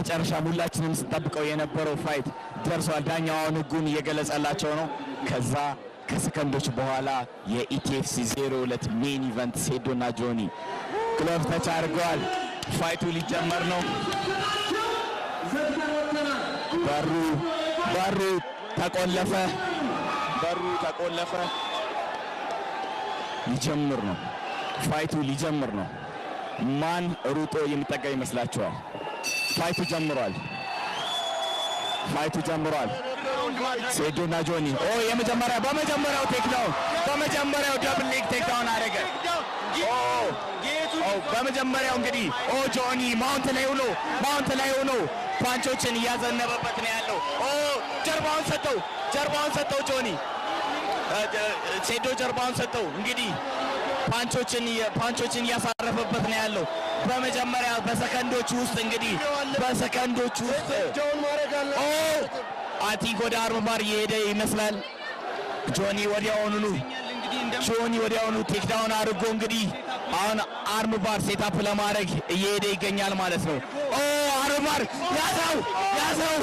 በመጨረሻ ሁላችንም ስንጠብቀው የነበረው fight ደርሷል። ዳኛው አሁን ህጉን እየገለጸላቸው ነው። ከዛ ከሰከንዶች በኋላ የ ETFC 02 main event ሴዶና ጆኒ glove touch አድርገዋል። Fight ኡ ሊጀመር ነው። በሩ ተቆለፈ። በሩ ተቆለፈ። ሊጀምር ነው። Fight ኡ ሊጀምር ነው። ማን ሩጦ የሚጠጋ ይመስላችኋል? Fight ኡ ጀምሯል። Fight ኡ ጀምሯል። ሴዶና ጆኒ፣ ኦ፣ በመጀመሪያው takedown፣ በመጀመሪያው double leg takedown አደረገ። ኦ ኦ፣ በመጀመሪያው እንግዲህ፣ ኦ፣ ጆኒ mount ላይ ሆኖ punch ኦችን እያዘነበበት ነው ያለው። ኦ፣ ጀርባውን ሰጠው፣ ጀርባውን ሰጠው ጆኒ፣ ሴዶ ጀርባውን ሰጠው። እንግዲህ punch ኦችን እያሳረፈበት ነው ያለው። በመጀመሪያ በሰከንዶች ውስጥ፣ እንግዲህ በሰከንዶች ውስጥ፣ ኦ፣ I think ወደ arm bar እየሄደ ይመስላል። ጆኒ ወዲያውኑ takedown አድርጎ እንግዲህ አሁን arm bar setup ለማድረግ እየሄደ ይገኛል ማለት ነው። ኦ፣ arm bar ያዘው፣ ያዘው፣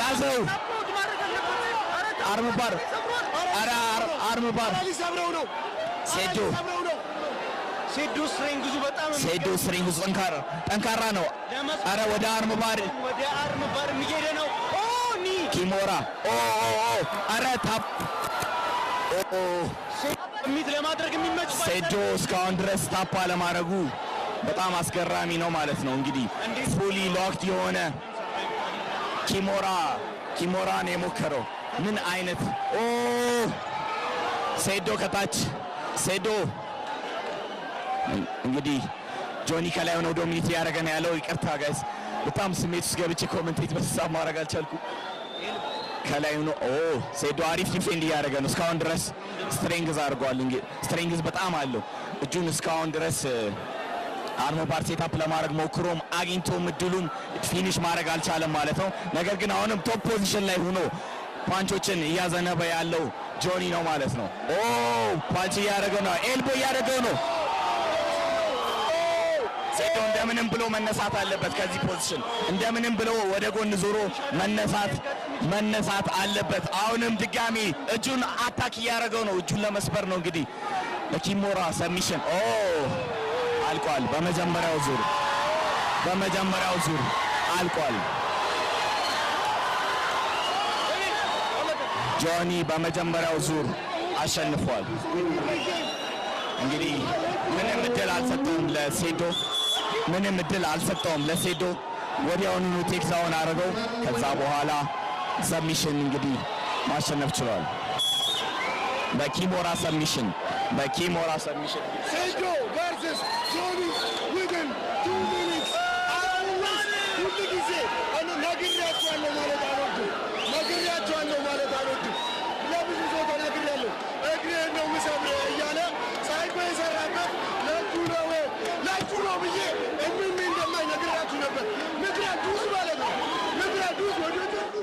ያዘው። Arm bar፣ ኧረ arm bar። ሊሰብረው ነው። ሴዶ። ሊሰብረው ነው። ሴዶ strength ኡ በጣም ሴዶ strength ኡ ጠንካራ ጠንካራ ነው። አረ ወደ arm bar። ወደ arm bar እየሄደ ነው። ኦ፣ knee። Kimura፣ ኦ ኦ ኦ፣ አረ tap፣ ኦ። Submit ለማድረግ የሚመች ሴዶ እስካሁን ድረስ tap አለማድረጉ በጣም አስገራሚ ነው ማለት ነው። እንግዲህ fully locked የሆነ kimura ነው የሞከረው። ምን አይነት፣ ኦ፣ ሴዶ ከታች፣ ሴዶ እንግዲህ ጆኒ ከላይ ሆነው dominate እያደረገ ነው ያለው። ይቅርታ guys፣ በጣም ስሜት ውስጥ ገብቼ commentate በስሳብ ማድረግ አልቻልኩም። ከላይ ሆኖ፣ ኦ፣ ሴዶ አሪፍ defend እያደረገ ነው። እስካሁን ድረስ strength አድርጓል። እንግዲህ strength በጣም አለው። እጁን እስካሁን ድረስ arm bar setup ለማድረግ ሞክሮም አግኝቶም እድሉን finish ማድረግ አልቻለም ማለት ነው። ነገር ግን አሁንም top position ላይ ሆኖ punch ኦችን እያዘነበ ያለው ጆኒ ነው ማለት ነው። ኦ፣ punch እያደረገው ነው። Elbow እያደረገው ነው። ሴዶ እንደምንም ብሎ መነሳት አለበት ከዚህ position፣ እንደምንም ብሎ ወደ ጎን ዞሮ መነሳት አለበት። አሁንም ድጋሚ እጁን attack እያደረገው ነው። እጁን ለመስበር ነው እንግዲህ ለ kimura submission። ኦ፣ አልቋል። በመጀመሪያው ዙር አልቋል። ጆኒ በመጀመሪያው ዙር አሸንፏል። እንግዲህ ምንም እድል አልሰጠውም ለሴዶ፣ ምንም እድል አልሰጠውም ለሴዶ። ወዲያውኑ takedown አድርገው ከዛ በኋላ submission እንግዲህ ማሸነፍ ችሏል። በ kimura submission፣ በ kimura submission። ሴዶ versus ጆኒ within 2 minutes። ሁል ጊዜ እኔ ነግሬያቸዋለሁ ማለት አልወድም። ነግሬያቸዋለሁ ማለት አልወድም። ለብዙ ሰው ተናግሬያለሁ። እግሬን ነው የምሰብረው እያለ ሳይኮ የሰራበት ለእጁ ነው፣ ለእጁ ነው ብዬ እምም እንደማይ ነግሬያችሁ ነበር። ምድረ ዱስ ማለት ነው። ምድረ ዱስ ወደ ጀዱ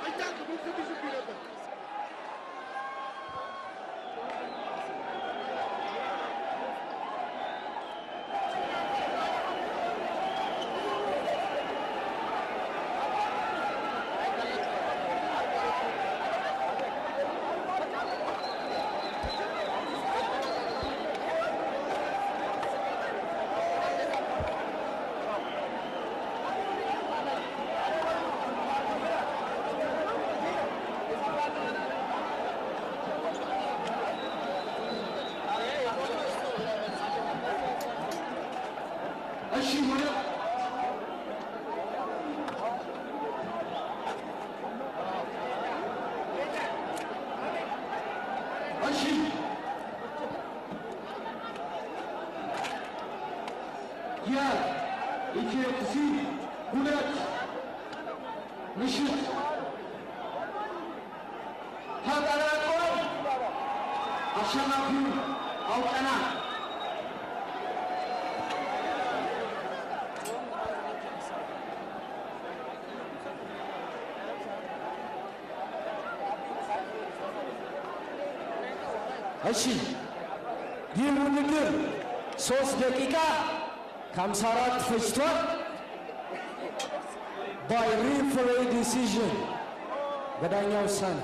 እያልክ ብትብስብኝ ነበር። እሺ ወደ እሺ የ ETFC 2 ምሽት ተጠናቋል። አሸናፊውን አውቀናል። እሺ፣ ይህ ውድድር 3 ደቂቃ ከ54 ፈጅቷል። by referee decision፣ በዳኛ ውሳኔ።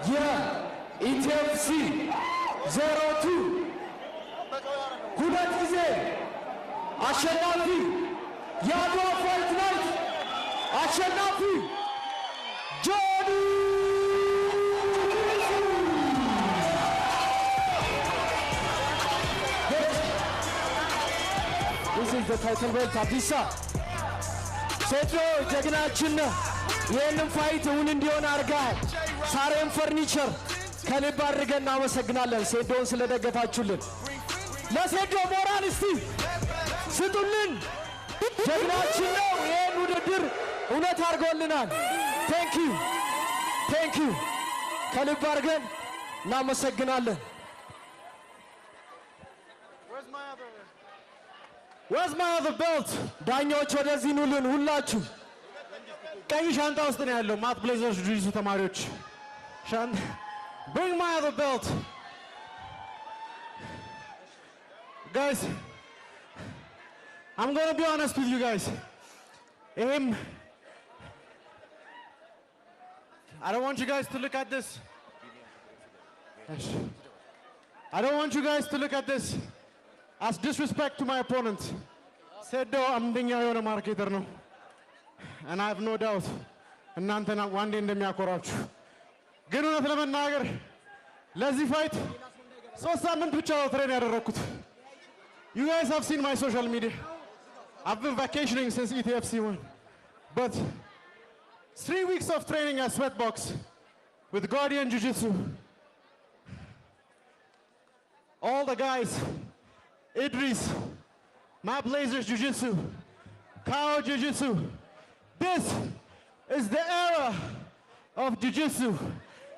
የ ETFC 02 ሁለት ጊዜ አሸናፊ፣ የአድዋ fight night አሸናፊ ጆኒ። This is the title belt። አዲሳ ሴዶ ጀግናችን ነህ። ይህንን fight እውን እንዲሆን አድርገሃል። ሳሬም ፈርኒቸር ከልብ አድርገን እናመሰግናለን፣ ሴዶን ስለደገፋችሁልን። ለሴዶ ሞራል እስቲ ስጡልን። ጀግናችን ነው። ይህን ውድድር እውነት አድርጎልናል። Thank you, thank you፣ ከልብ አድርገን እናመሰግናለን። Where's my other belt? ዳኛዎች ወደዚህ ኑልን ሁላችሁ። ቀይ ሻንጣ ውስጥ ነው ያለው። ማት ብሌዘርስ ጁጂትሱ ተማሪዎች ሻንጣ። Bring my other belt. Guys, I'm gonna be honest with you guys. ይሄም I don't want you guys to look at this. I don't want you guys to look at this as disrespect to my opponent. ሴዶ አንደኛ የሆነ marketer ነው። And I have no doubt እናንተን one day እንደሚያኮራችሁ። ግን እውነት ለመናገር ለዚህ fight 3 ሳምንት ብቻ ነው train ያደረግኩት። You guys have seen my social media. I've been vacationing since ETFC 1. But 3 weeks of training at Sweatbox with Guardian Jiu-Jitsu. All the guys, Idris, Matt Blazers Jiu-Jitsu, Kyle Jiu-Jitsu. This is the era of Jiu-Jitsu.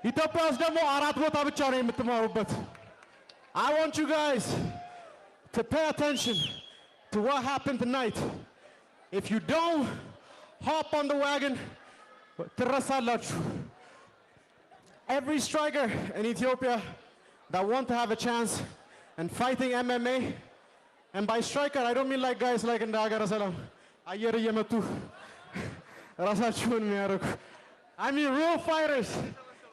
ኢትዮጵያ ውስጥ ደግሞ አራት ቦታ ብቻ ነው የምትማሩበት። I want you guys to pay attention to what happened tonight. If you don't hop on the wagon, ትረሳላችሁ። Every striker in Ethiopia that want to have a chance in fighting MMA, and by striker I don't mean like guys like እንደ ሀገረ ሰላም አየር እየመቱ ራሳችሁን የሚያደርጉ። I mean real fighters.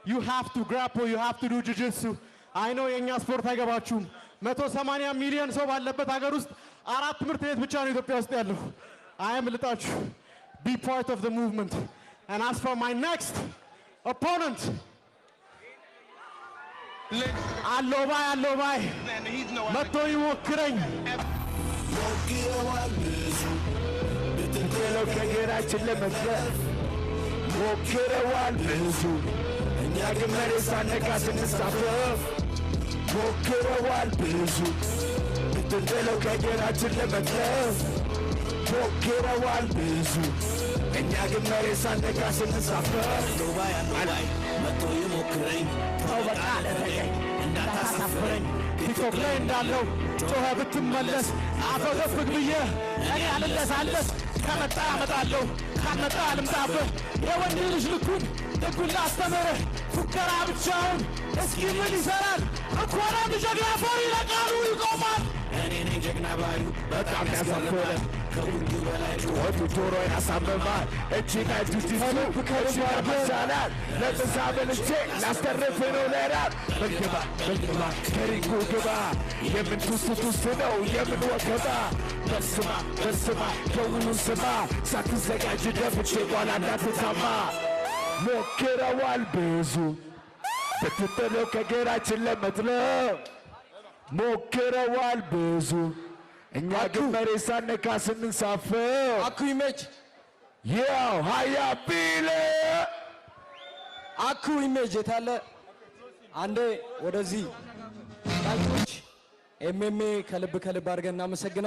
You have to grapple, you have to do jiu-jitsu. I know የእኛ ስፖርት አይገባችሁም። 180 ሚሊዮን ሰው ባለበት ሀገር ውስጥ አራት ትምህርት ቤት ብቻ ነው ኢትዮጵያ ውስጥ ያለው። አያምልጣችሁ። Be part of the movement. And as for my next opponent, አለው ባይ፣ አለው ባይ መጥቶ ይሞክረኝ። ሞክረዋል ብዙ ብትጥለው ከእግራችን ለመትረፍ፣ ሞክረዋል ብዙ፣ እኛ ግን መሬት ሳነካ ስንሳፈፍ። ሞክረዋል ብዙ ብትጥለው ከእግራችን ለመትረፍ፣ ሞክረዋል ብዙ፣ እኛ ግን መሬት ሳነካ ስንሳፈፍ። አለው ባይ መጥቶ ይሞክረኝ፣ ተው በቃ ለተገኝ እንዳታሳፍረኝ። ቲክቶክ ላይ እንዳለው ጮኸ ብትመለስ አፈገፍግ ብዬ እኔ አልለሳለስ። ከመጣ አመጣለሁ፣ ካልመጣ አልምጣብህ። የወንድ ልጅ ልኩን ጥጉን ላስተምርህ። ፉከራ ብቻውን እስኪ ምን ይሰራል? እንኳን አንድ ጀግና ፈሪ ለቃሉ ይቆማል። እኔ ነኝ ጀግና ባዩ በጣም ያሳፍራል። ከሁሉ በላይ ጩኸቱ ጆሮ ያሳምማል። እቺና ጁጂትሱ እቺና መቻላል ለምሳ በልቼ ላስተርፍ ነው ለራብ። በልግባ በልግባ ከሪንጉ ግባ፣ የምን ቱስ ቱስ ነው፣ የምን ወከባ? በስማ በስማ ደውሉን ስማ፣ ሳትዘጋጅ ደፍቼ ኋላ እንዳትታማ። ሞክረዋል ብዙ ብትጥለው ከእግራችን ለመጥለብ፣ ሞክረዋል ብዙ፣ እኛ ግን መሬት ሳነካ ስንንሳፈፍ። አኩ ኢሜጅ። ያው ሀያ ቢለ አኩ ኢሜጅ የታለ? አንዴ ወደዚህ። ዳኞች፣ MMA ከልብ ከልብ አድርገን እናመሰግናለን።